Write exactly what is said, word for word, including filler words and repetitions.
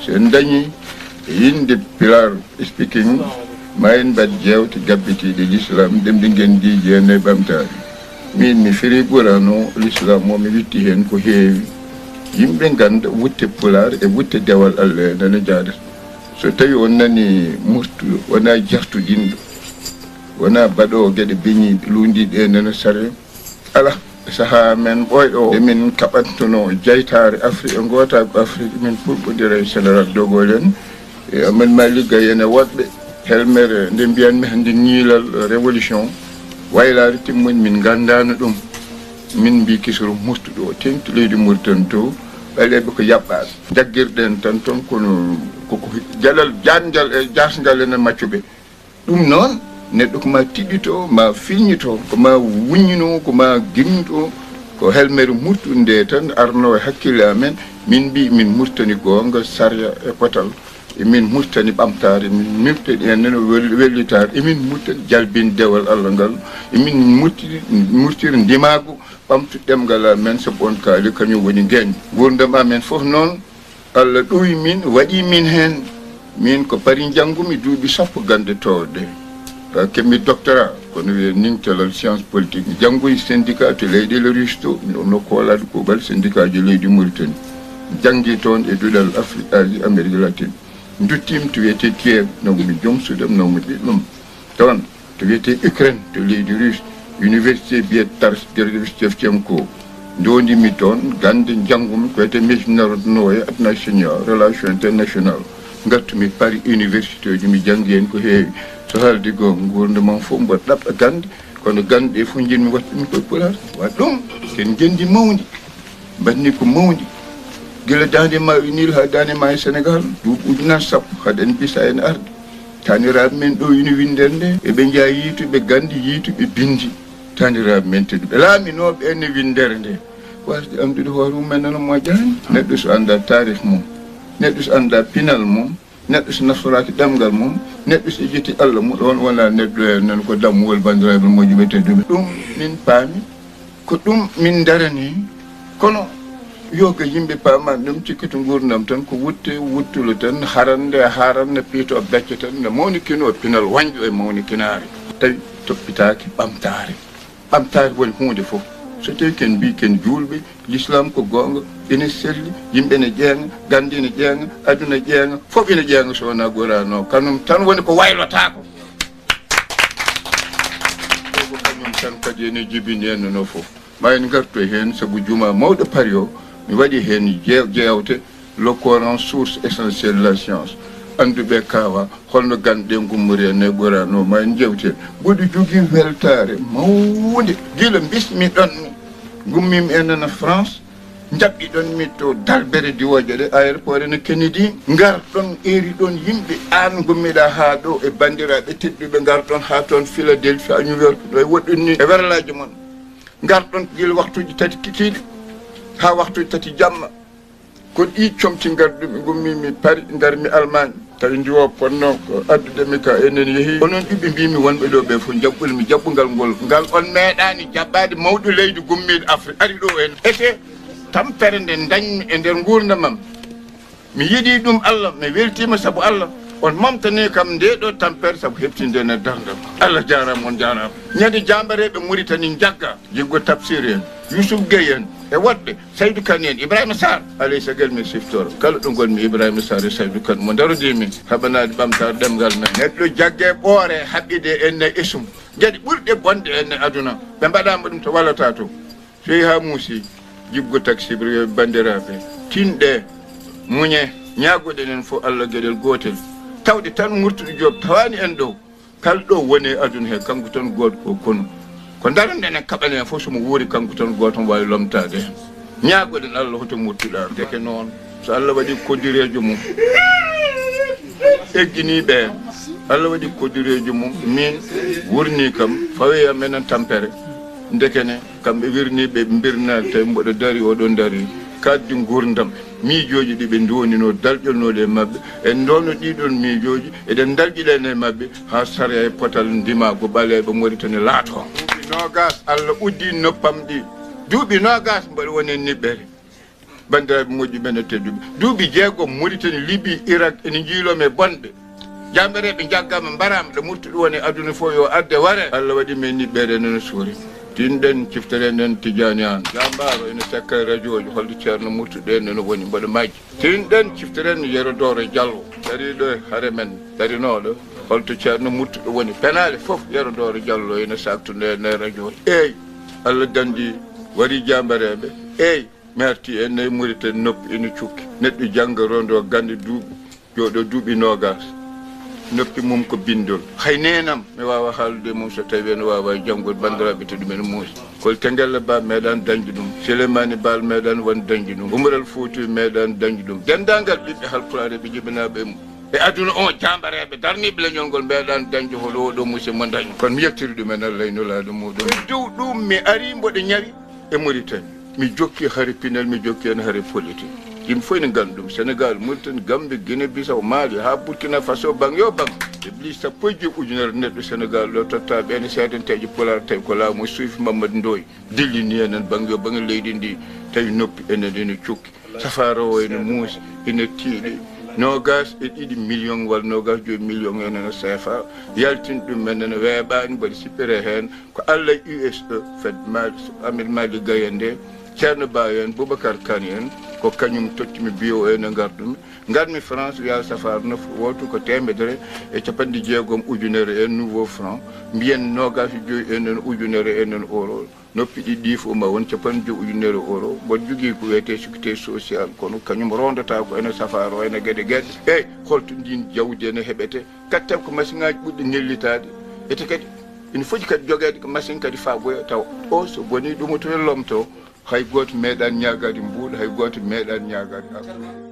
So en dañii e innde Pulaar speaking, ma en mbaɗ jeewte gabbitiiɗe Lislaam, ɗemɗe ngenndiije e ɓamtaare. Miin mi firii Quraana, Lislaam o mi witti heen ko heewi. Yimɓe ngannda wutte Pulaar e wutte dewal Allah e nana njaadata. So tawii on nanii murtuɗo, wonaa jartudinɗo, wonaa baɗoowo geɗe beñiiɗe, luundiiɗe e nana sariya. Alaa, e sahaa men ɓooyɗo o, nde min kaɓantunoo jeytaare Afrik e ngootaagu Afrik, min pulɓondira e Général de Gaulle en, e Amadou Malick Gaye en e woɗɓe, helmere nde mbiyanmi hannde ñiilal révolution, waylaare timmude min nganndaano ɗum. Min mbii kisoro murtuɗo o, teeŋti leydi Mauritanie to, ɓaleeɓe ko yaɓɓaaɓe. Jaggirɗen tan toon kono koko jalal jaatngal e jaasngal enen maccuɓe. Ɗum noon, neɗɗo ko ma tiɗɗito, ma filñito, ko ma wuññino, ko ma gimɗo, ko helmere murtude nde tan arno e hakkille amen, min mbii min Murtani goonga, sariya e potal, e min Murtani ɓamtaare, min Murtani en nana wel-, wellitaare, e min Murtani jalbin dewal Allah ngal, e min Murtani, Murtani ndimaagu, ɓamtu ɗemngal amen, sabu on kaali kañum woni ngeen. Nguurndam amen fof noon, Allah ɗowi min, waɗi min heen. Min ko Paris njanngumi duuɓi sappo gannde toowɗe. Ka keɓmi doctorat, kono wiyee nintelal science politique. Mi janngoyi syndicat to leyɗeele Russie to, mi wonno koolaaɗo kuuɓal syndicat ji leydi Mauritanie. Mi janngi toon e duɗal Afrique, Asie, Amérique latine. Nduttiimi to wiyetee Kiev, nawmi joom suudam, nawmi ɓiɗɗam. Toon to wiyetee Ukraine, to leydi Russe, université biyetee Taras Grigori Shevchenko. Ndodii mi toon gannde njanngumi ko wiyetee международное отношение, relation international. Ngartumi Paris université ji, mi janngi heen ko heewi. So haalde goonga, nguurndam am fof mboɗo ɗaɓɓa gannde, kono gannde ɗe fof njiɗmi waɗde ɗum koye Pulaar. Waɗ ɗum, ken ngenndi mawndi, mbaɗni ko mawndi. Gila daande maayo Niil haa daande maayo Senegaal, duuɓi ujunaaji sappo, haɗen bisa en arde. Taaniraaɓe men ɗo ina winndere nde, eɓe njeya yiituɓe gannde, yiituɓe binndi. Taaniraaɓe men tedduɓe laaminooɓe en e winndere nde, waasde anndude hoore mum en nana moƴƴaani. Neɗɗo so anndaa taarih mum, neɗɗo so anndaa pinal mum, neɗɗo so naftoraaki ɗemngal mum, neɗɗo so ƴetti Allah mum, ɗoon wonaa neɗɗo e nan ko dammuwol banndiraaɓe moƴƴuɓe tedduɓe. Ɗum min paami. Ko ɗum min ndarani, kono yoga yimɓe paamani ɗum, cikkata nguurndam tan ko wutte, wuttulo tan, harande, haranna, piito becce tan, no mawnikino pinal wañƴo e mawnikinaare. Tawi toppitaaki ɓamtaare. Ɓamtaare woni huunde fof. So tawi ken mbii ken juulɓe, Lislaam ko goonga, ene selli, yimɓe ene ƴeeŋa, gannde ene ƴeeŋa, aduna ƴeeŋa, fof ene ƴeeŋa so wonaa Quraana o. Kanum tan woni ko waylotaako. Ko kañum tan kadi ene jibini en no fof. Ma en ngartu heen, sabu jumaa mawɗo Paris o, mi waɗi heen jeew-, jeewte, le Coran, source essentielle de la science. Annduɓe kaawa, holno gannde ngummori en e Quraana o, ma en njeewte. Mboɗo jogii weltaare mawnde. Gila mbismi ɗon mi, ngummiimi en nana France, njaɓɓiɗon mi to dalbere diwooje ɗe, aéroport ene Kennedy. Ngarɗon, eeriɗon yimɓe, aan ngummiɗaa haa ɗo e banndiraaɓe tedduɓe, ngarɗon haa toon Philadelphia, New York, ɗo e woɗɗun ni e werlaaji mon. Ngarɗon gila waktuuji tati kikiiɗe haa waktuuji tati jamma. Ko ɗi comci ngarɗumi, ngummiimi Paris, ngarmi Allemagne. Tawi ndiwo ponno ko addude mi ka, enen yehi. Onon ɓiɓɓe mbiimi wonɓe ɗo ɓe fof, jaɓɓol mi jaɓɓungal ngol. Ngal on meeɗaani jaɓɓaade mawɗo leydi gummiiɗo Afrik ari ɗo en. Ete tampere nde ndañmi e nder nguurndam am. Mi yiɗi ɗum Allah, mi weltiima sabu Allah. On momtani kam nde ɗo tampere sabu heɓtinde e nder darndam. Allah jaaraama, on jaaraama. Ñande jaambareeɓe Muritani njagga, Jiggo Tafsir en, Yusuf Gueye en, e woɗɓe, Saydu Kan en, Ibrahima Sarr, alay sagal mi siftoro. Kala ɗo ngonmi Ibrahima Sarr e Saydu Kan, mo ndarodii min, haɓanaade ɓamtaare ɗemngal men. Neɗɗo jagge ɓoore, haɓɓide en e isum. Geɗe ɓurɗe bonde en e aduna, ɓe mbaɗaama ɗum to wallata to. So yehi haa muusi, jibgo taksibri, yo banndiraaɓe, tinɗe, muñe, ñaagoɗen en fof Allah geɗel gootel. Tawde tan Murtuɗo Joob tawaani en ɗo. Kala ɗo woni e aduna he, kanko tan gooto ko kono. Ko ndaroɗen e kaɓalen fof, so mo wuuri kanko tan gooto mo waawi lomtaade heen. Ñaagoɗen Allah hoto murtuɗaa. Ndeke noon, so Allah waɗi koddireejo mum, egginii ɓe, Allah waɗi koddireejo mum, min wurnii kam, fawoyam enen tampere. Ndekene, kamɓe wirnii ɓe mbirnaade, tawi mboɗo dari, oɗon dari, kaɗdi nguurndam, miijooji ɗi ɓe ndoninoo, dalƴonooɗi e maɓɓe. En ndono ɗiɗon miijooji, eɗen dalƴiɗen e maɓɓe, haa sariya e potal ndimaagu ɓaleeɓe Moritani laato. Duuɓi noogas, Allah uddi noppam ɗi. Duuɓi noogas mboɗo woni e niɓɓere. Banndiraaɓe moƴƴuɓe no tedduɓe, duuɓi jeegom Mauritanie, Libye, Irak ene njiiloo mi e bonɓe. Jaambareeɓe njaggaama, mbaraama, ɗo murtuɗo woni aduna fof yo arde ware. Allah waɗi men niɓɓere nana suuri. Tinɗen ciftoren en Tijaani Aan. Jaambaaro ene sakka e rajooji, holto Ceerno Murtuɗo en ene woni mboɗo majji. Tinɗen ciftoren Yero Dooro Jallo. Dariiɗo e hare men, darinooɗo, holto Ceerno Murtuɗo woni. Penaale fof Yero Dooro Jallo ene saktude en e rajooji. Eey, Allah danndi warii jaambareeɓe. Eey, mi arti en e Mauritanie, noppi ene cukki. Neɗɗo jannga rondo gannde duuɓi, jooɗo duuɓi noogas. Noppi mum ko binndol. Hay neenam mi waawa haaldude e mum so tawii ene waawa janngude, banndiraaɓe tedduɓe, ene muusi. Kol Tengelle Ba meeɗaani dañde ɗum. Souleymane Baal meeɗaani won dañde ɗum. Umaral Fuuti meeɗaani dañde ɗum. Denndaangal ɓiɓɓe Halpulaar e ɓe jibinaaɓe e mum. E aduna o, jaambareeɓe darniiɓe leñol ngol meeɗaani dañde hono oɗo musidɗo mo dañi. Kono mi yettiri ɗum en Allah e Nulaaɗo muɗum. E dow ɗum mi ari mboɗo ñawi e Mauritanie. Mi jokki hare pinal, mi jokki heen hare politique. Yimɓe fof ene nganndi ɗum. Sénégal, Mauritanie, Gambie, Guinée Bissau, Mali, haa Burkina Faso, baŋ yo baŋ. Ɓe ɓili sappo e joy ujunere neɗɗo Sénégal ɗo, tottaaɓe ene seedanteeje Pulaar, tawi ko laamu suufi Mamadou Ndoye. Dillini enen baŋ yo baŋ leydi ndi, tawi noppi enen ene cukki. Safaara o ene muusi, ene tiiɗi. Noogas e ɗiɗi million walla noogas joy million enen C F A. Yaltin ɗum enen weeɓaani, mboɗo sippira heen. Ko Allah e U S E, fed Mali, Ahmed Malick Gaye en nde, Ceerno Ba en, Boubacar Kane en, ko kañum tottimi biyo en e ngarɗumi. Ngarmi France, wiya safar nofru wootu ko teemedere e capanɗe jeegom ujunere en nouveau franc, mbiyen noogas e joy en en ujunere en en euro. Noppi ɗiɗi ɗi fof ma won capanɗe joy ujunere euro. Mboɗo jogii ko wiyetee sécurité sociale, kono kañum rondata ko ene safar o, ene geɗe geɗe. Eey, holto ndin jawdi ene heɓete? Kattan ko masiŋaaji ɓurɗi nellitaade. Ete kadi, ina foti kadi jogeede ko masiŋ kadi faaboya taw o so bonii ɗumoto e lomto. Hay gooto meeɗaani ñaagaade mbuuɗo, hay gooto meeɗaani ñaagaade arde.